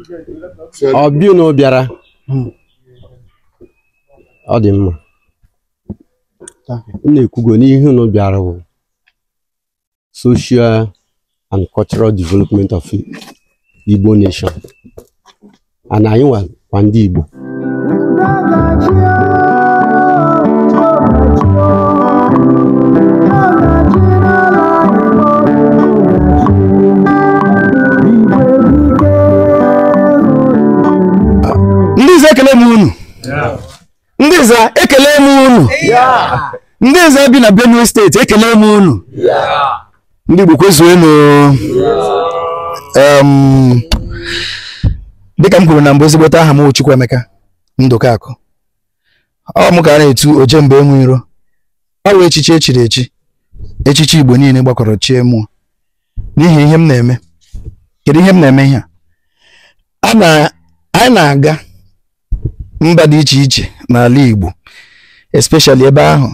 Ọbịa unu bịara, ọ dị mma. M na-ekwugo n'ihe unu bịara bụ social and cultural development of Igbo nation, and anyị nwa kwa ndị Igbo. Ndị Nze, ekele m unu. Ndị Nze, ekele m unu. Ndị Nze bi na Benue Steeti, ekele m unu. Ndị Igbo, kwezuenu. Dịka m kwuru na mbụ, ezigbote aha m wụ Chukwuemeka Ndụkakụ. Ọ mụ ka a na-etu Ojemba Enwe Iro. Ọ bụ echichi echiri echi, echichi Igbo niile gbakọrọ chie mụọ n'ihi ihe m na-eme. Kedu ihe m na-eme? Ihe a anyị na-aga mba dị iche iche n'ala Igbo, especially ebe ahụ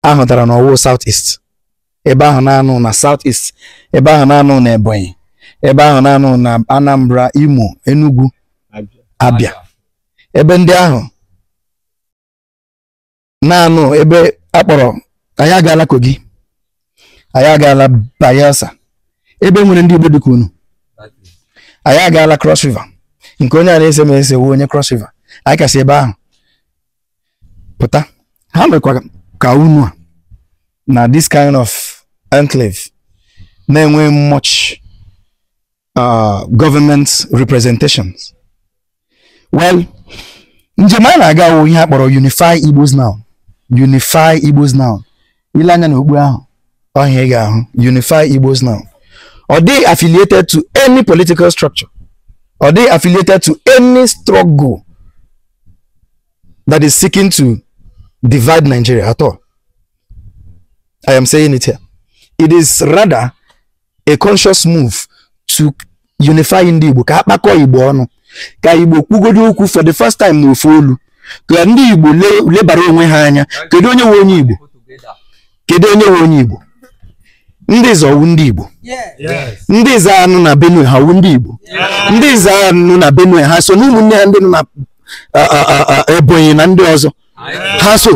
ahụtara n'ọwụ South East, ebe ahụ na-anụ na South East, ebe ahụ na-anụ na Ebonyi, ebe ahụ na-anụ na Anambra, Imo, Enugu, Abia, ebe ndị ahụ na-anụ ebe akpọrọ. Anyị agaala Kogi, anyị agaala Bayelsa, ebe nwere ndị Igbo dịka unu. Anyị agaala Cross River, nke onye a na-ese m ese wu onye Cross River. Anyị kasị ebe ahụ pụta. Ha mekwa ka unu a na this kind of enclave na-enwe much government representations. Well, njem anyị na-aga wụ ihe a kpọrọ Unify Igbos Now. Unify Igbos Now. Ile anya n'okpu ahụ ọhịa, ị ga-ahụ Unify Igbos Now. Ọ dịghị affiliated to any political structure. Ọ dịghị affiliated to any struggle that is seeking to divide Nigeria at all. I am saying it here. It is rather a conscious move to unify ndị Igbo, ka akpakọ Igbo ọnụ, ka Igbo kwugodo okwu for the first time n'ofu olu, ka ndị Igbo lebara onwe ha anya. Kedu onye nwe onye Igbo? Kedu onye nwe onye Igbo? Ndị Ịzọ wu ndị Igbo. Ndị Ịzọ anụ na Benue, ha wu ndị Igbo. Ndị Ịzọ anụ na Benue, ha so na ụmụnne ha ndị nọ na Ebonyi na ndị ọzọ? Ha so.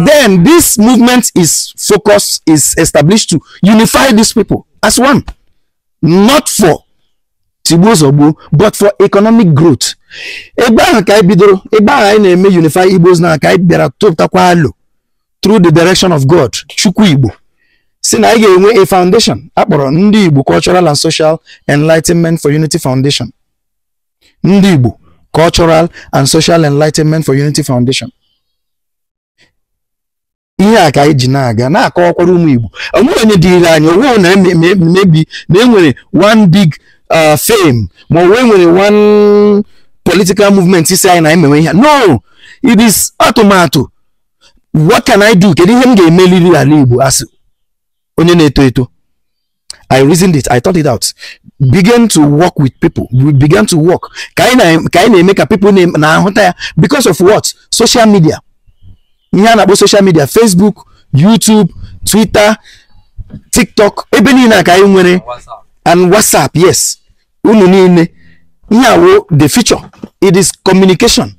Then this movement is focused, is established to unify these people as one, not for tigbuo zọgbuo, but for economic growth. Ebe ahụ ka anyị bidoro. Ebe ahụ anyị na-eme Unify Igbos na ka anyị bịara tụpụtakwa alo through the direction of God, Chukwu Igbo, si na anyị ga-enwe a foundation akpọrọ Ndị Igbo Cultural and Social Enlightenment for Unity Foundation. Ndị Igbo Cultural and Social Enlightenment for Unity Foundation. Ihe a ka anyị ji na-aga na-akọwakwara ụmụ Igbo. Onweghị onye dịrị anyị onwe na maybe na enwere one big fame, ma onwe nwere one political movement isi anyị na emewe ihe. No, it is atụmatụ. What can I do? Kedu ihe m ga-emeliri ala Igbo as onye na-eto eto? I reasoned it, I thought it out, began to work with people. We began to work ka anyị na-eme ka people na-ahụta ya because of what? Social media. Ihe a na-akpọ social media, Facebook, YouTube, Twitter, TikTok, ebe niile a ka anyị nwere, and WhatsApp. Yes, unu niile, ihe a wo the future. It is communication.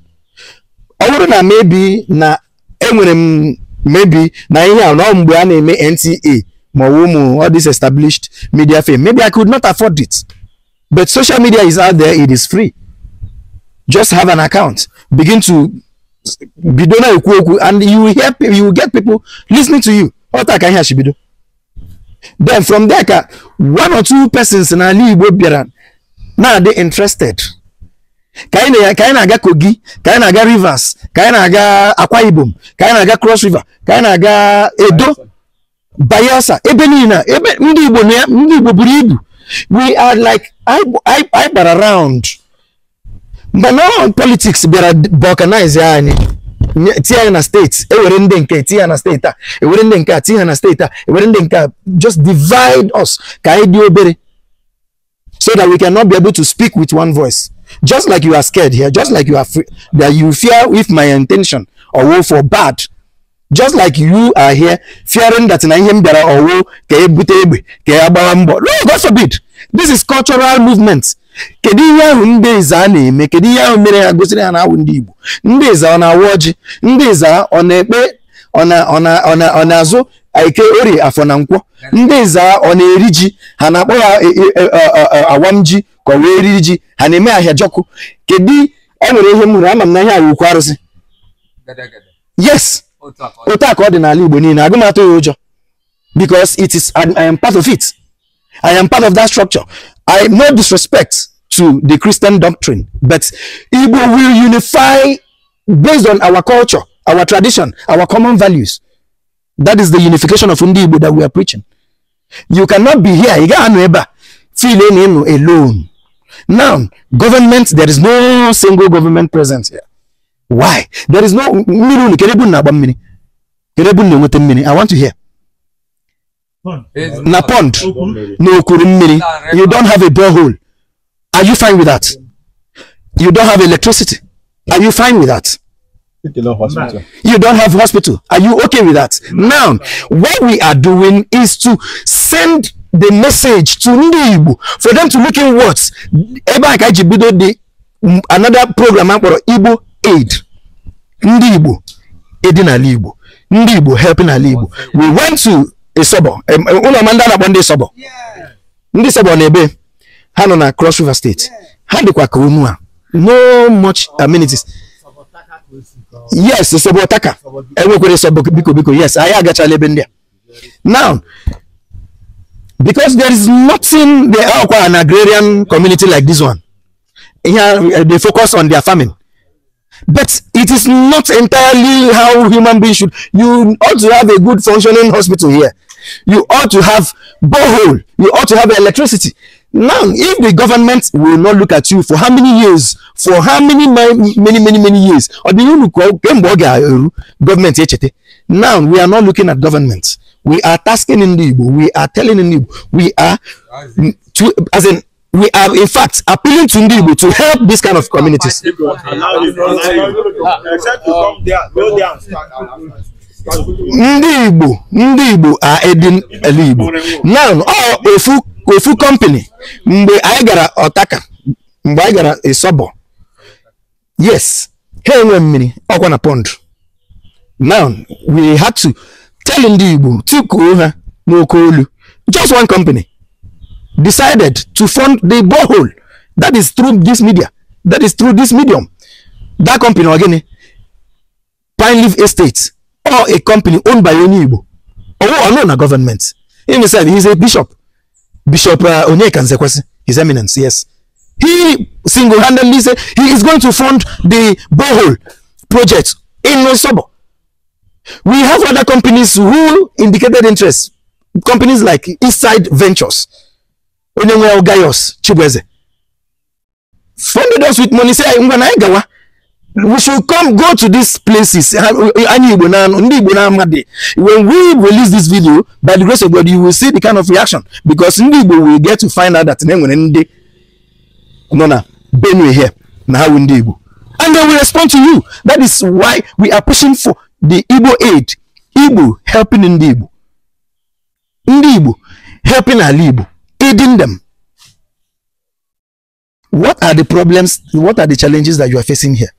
Ọ bụrụ na maybe na enwere m maybe na ihe a na ọ mgbe a na-eme NTA ma ọ bụ ụmụ all this established media fame, maybe I could not afford it. But social media is out there. It is free. Just have an account, begin to bido na-ekwu okwu, and you will get people listening to you. Ọta ka ihe a si bido. Then from there ka one or two persons n'ala Igbo bịara na-adị interested ka anyị na-aga Kogi, ka anyị na-aga Rivers, ka anyị na-aga Akwa Ibom, ka anyị na-aga Cross River, ka anyị na-aga Edo, Bayelsa, ebe niile a, ebe ndị Igbo na ndị Igbo buru ibu. We are like anyị gbara round, mana ọ politics bịara balkanize anyị, tinye anyị na steeti. Ewere ndị nke tinye ha na steeti a, ewere ndị nke a tinye ha na steeti a, ewere ndị nke a, just divide us ka anyị dị obere so that we cannot be able to speak with one voice. Just like you are scared here, just like you are free, that you fear if my intention or wo for bad, just like you are here fearing that na ihe m bịara ọwụ ka ebute egbe, ka ya gbawa mbọ. No, God forbid. This is cultural movement. Kedu ihe ahụ ndị Ezza na-eme? Kedu ihe ahụ mere ha gosiri ha na awụ ndị Igbo? Ndị Ezza ọ na-awa ọjị? Ndị Ezza ọ na-ekpe, ọ na-azụ eke, orie, afọ na nkwọ? Ndị Ezza ọ na-eri ji? Ha na-akpọ ya awam ji ka ọ wee eri ji? Ha na-eme ahịa jọkụ? Kedu e nwere ihe m hụrụ? Ama m na ihe a wukwu arụsị. Yes, otu a ka ọ dị n'ala Igbo niile. Agụ m atụ ya ụjọ because it is I am part of it. I am part of that structure. I no disrespect to the Christian doctrine, but Igbo will unify based on our culture, our tradition, our common values. That is the unification of Ndi Igbo that we are preaching. You cannot be here, you got feel alone. Now, government, there is no single government present here. Why? There is no. I want to hear. Na pond, no okuru mmiri. You don't have a borehole. Are you fine with that? You don't have electricity. Are you fine with that? You don't have hospital. Are you okay with that? Now, what we are doing is to send the message to Ndị Igbo for them to look inwards. Ebe a ka anyị ji bido the another program a kpọrọ Igbo Aid. Ndị Igbo aiding ala Igbo. Ndị Igbo helping ala Igbo. We went to Isobo. Ụlọ ọma ndị a na-akpọ ndị Isobo. Ndị Isobo na-ebe ha nọ na Cross River State. Ha dịkwa ka unu a. No much amenities. Yes, Isobo Otaka. Enwekwara Isobo biko biko. Yes, anyị agachala ebe ndị a. Now, because there is nothing, they are quite an agrarian community like this one. Here, they focus on their farming. But it is not entirely how human beings should. You ought to have a good functioning hospital here. You ought to have borehole. You ought to have electricity. Now, if the government will not look at you for how many years, for how many, many, many, many years, or the government, now we are not looking at government. We are tasking Ndi Igbo. We are telling Ndi Igbo. We are, to, as in, we are in fact appealing to Ndi Igbo to help this kind of communities. Ndị Igbo are aiding ala Igbo. Now, ofu company, mgbe anyị gara Otaka, mgbe anyị gara Isobo, yes, ha enwe mmiri, ọkwa na pond. Now, we had to tell Ndị Igbo, tikuo ha n'oke olu. Just one company decided to fund the borehole. That is through this media. That is through this medium. That company, again, Pine Leaf Estates, or a company owned by onye Igbo, or no, na government. He himself, he's a bishop. Bishop Onyeka Nzekwesi, His Eminence, yes. He single-handedly said he is going to fund the borehole project in Isobo. We have other companies who indicated interest. Companies like Eastside Ventures, Onyenwe Gaius Chibueze, funded us with money. Say, we should come go to these places. When we release this video, by the grace of God, you will see the kind of reaction, because Ndị Igbo will get to find out that Ndị no na Benue here na Ndị Igbo, and they will respond to you. That is why we are pushing for the Igbo Aid, Igbo helping Ndị Igbo, Ndị Igbo helping ala Igbo, aiding them. What are the problems? What are the challenges that you are facing here?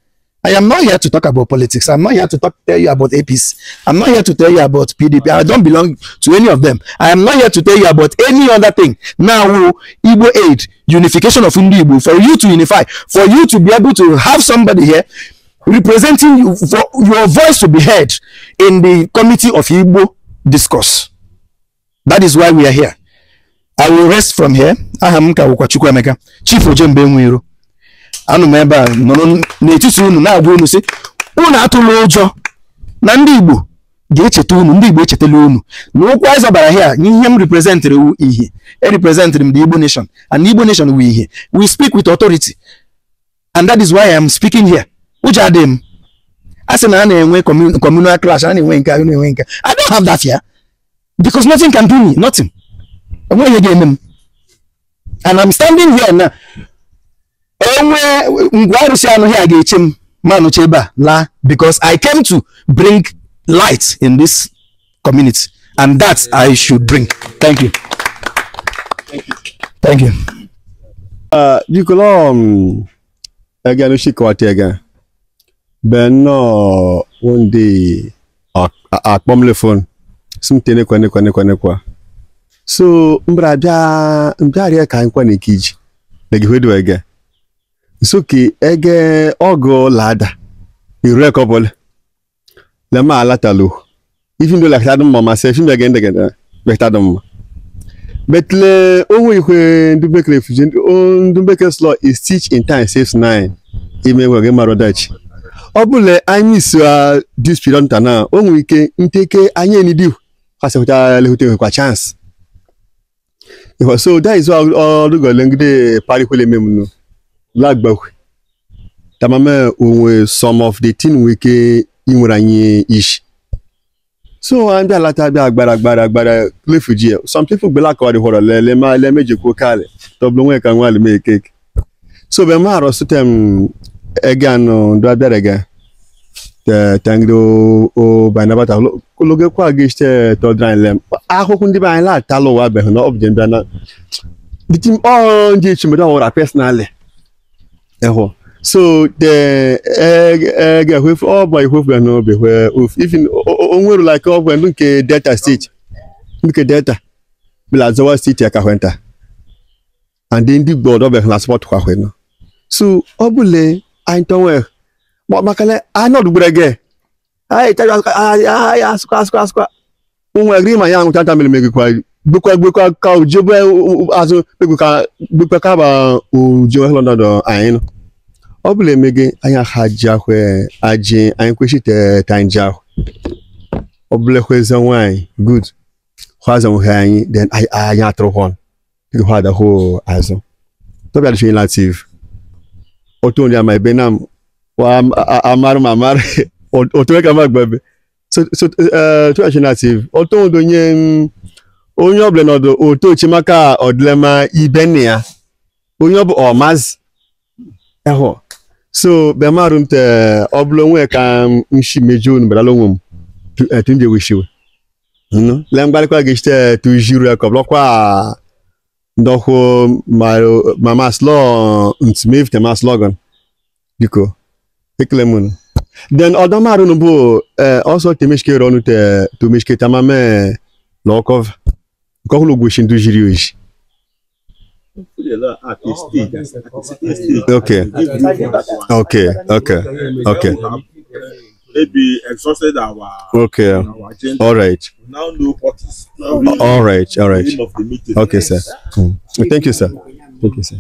I am not here to talk about politics. I'm not here to tell you about APC. I'm not here to tell you about PDP. I don't belong to any of them. I am not here to tell you about any other thing. Now, Igbo Aid, unification of Ndi Igbo, for you to unify, for you to be able to have somebody here representing you, for your voice to be heard in the committee of Igbo discourse. That is why we are here. I will rest from here. Aha m ka wụkwa Chukwuemeka, Chief Ojembe Nwiro. Anụ m ebe a nọrọ n'etiti unu na-agwa unu sị unu atụla ụjọ na ndị Igbo ga-echeta unu, ndị Igbo echetala unu na ụkwụ anyị zọbara here. Ihe m representịrị wu ihe e representịrị m the Igbo nation, and the Igbo nation wu ihe. We speak with authority, and that is why I am speaking here. Ụjọ adịghị m. A sị na a na-enwe communal clash, a na-enwe nke a na-enwe nke. I don't have that fear because nothing can do me, nothing. Enweghị ihe ga-eme m. And I'm standing here now. Onwe ngwa arụsị anụ here ga-eche m ma nọchi ebe a laa, because I came to bring light in this community, and that I should bring. Thank you. Thank you. Thank you. Biko lọ ege no shikọta ege ben no one day akpọm le phone sim tene kwa nekwa nekwa nekwa so mbra bịa mbịa ka nkwa na ekiji legi hwedu ege so ki ege ọgụ lada iru ekọbọle le ma alatalu even though like that mama say if me again again better mama but le onwe ihwe ndubekere refugee ndubekere law is teach in time saves nine ime nwe gị mara ọdachi ọ bụla anyị miss this period nta na o nwere ike nteke anyị enidi kwasịkwata lehute kwa chance. So that is why ọdụgọle ngide parikwele memunu lagbakwe tamame onwe some of the thing nwere ike inwere anyị ishi. So anyị bịa lata bịa agbara agbara agbara refugee some people gbela kọwara họrọ lele ma le mejikwo kale tọbụrụ nwe ka nwa le keke. So be ma arọ ege anọ ndo abịara ege te tangdo o banabata loge kwa giste to dran lem akụkụ ndị be anyị la atala ụwa be na ọ bụ bịa na the team all ndị chimedo ọra personally eho. So the ege hwe ọ bụ ihwe be no be hwe even o nwere like ọ bụ nke Delta State nke Delta bila zawa state ka hwenta and ndị gbọdọ be na support kwa hwe no. So ọ bụle anyị tọnwe makale anọdụ ge anyị taja asụkwa asụkwa asụkwa onwe agree ma ya nwụta mere megikwa gbekwa gbekwa ka ojebe azụ gbekwa gbekwa ka ba oje London anyị nọ ọ bụla emege anyị ha ji ahụ aji anyị kwesị ta nji ahụ ọ bụla kwezi nwanyị good kwaza nwe anyị then anyị atụrụ họn dịka adahụ azụ tọbịa dị native otu onye ama ebe na wa amarụ amarụ otu ka ma gbebe so so to actually native otu onye onye ọbụla nọdụ otu ochimaka ọdịlema ibe nne ya onye ọ bụ ọmaz eho. So be marụ m te ọbụla onwe ka nshi meju unu badala onwe m tunje wishiwe no le mgbalịkwa gị chite tu jiru ya ka ọbụlọkwa ndọkwu mama slọ ntụmev te ma slogan biko ekele m unu. Then ọdọmarụ nu bụ ọsọ temeshike rọnụ te tumeshike tamame lọkọv nke ọhụrụ gwoshi ndụ jiri oji. Okay. Okay. Okay. Okay. Maybe exhausted our okay. Our agenda. All right. We now know what is all right. All right. The aim of the meeting. Okay, sir. Thank you, sir. Thank you, sir.